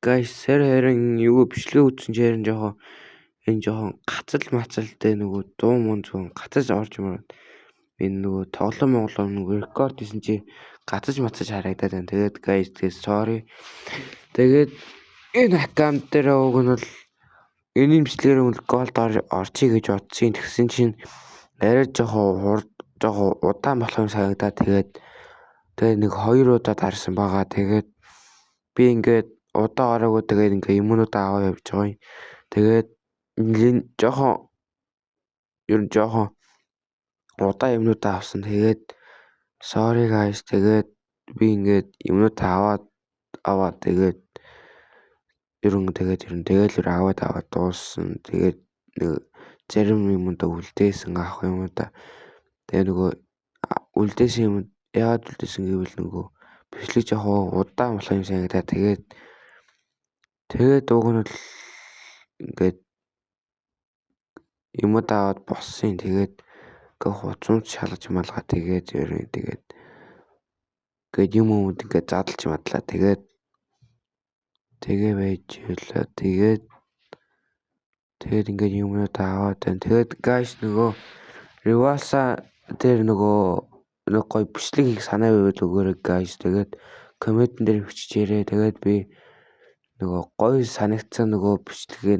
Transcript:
Guys, сар харин юу бичлэг үзсэн чи харин жоохон энэ жоохон гацал мацалтай нөгөө дуу мөн зөвхөн гацаж орж мөрөд энэ нөгөө тоглоом моглоом нөгөө рекорд хийсэн чи гацаж мацаж харагдаад байна. Тэгээд guys, тэгээд sorry. Тэгээд энэ аккаунт дээр уг нь бол энэ бичлэгээр бол gold орчий гэж бодсон. Тэгсэн чинь арай жоохон хурд, жоохон удаан болох юм санагдаад, тэгээд нэг хоёр удаа дарсан байгаа. Тэгээд би ингээд удаа ороогүй, тэгээд ингээ юмнуудаа аваа явж байгаа юм. Тэгээд жоохон ер нь жоохон удаа юмнуудаа авсан. Тэгээд sorry guys, тэгээд би ингээд юмнуудаа аваад аваад, тэгээд ер нь тэгээд ер нь тэгэл ер аваад аваад дууссан. Тэгээд нэг зарим юмудаа үлдээсэн авах юмудаа. Тэгээ нөгөө үлдээсэн юм яагаад үлдээсэн гэвэл нөгөө бичлэг жоохон удаан болох юм санагдаад, тэгээд уг нь бол ингээд юмудаа аваад боссон. Тэгээд ингээ хуцмц шалгаж малгаа, тэгээд ер нь тэгээд ингээд юм юмуд ингээд задлж мадлаа. Тэгээд тэгээ байж байлаа. Тэгээд ингээд юмнуудаа аваад байна. Тэгээд guys, нөгөө Rivals-а дээр нөгөө нэг гоё бичлэг хийх санаа байвал өгөөрэй, guys. Тэгээд comment эн дээр бичээрэй. Тэгээд би нөгөө гоё санагдсан нөгөө бичлэгээ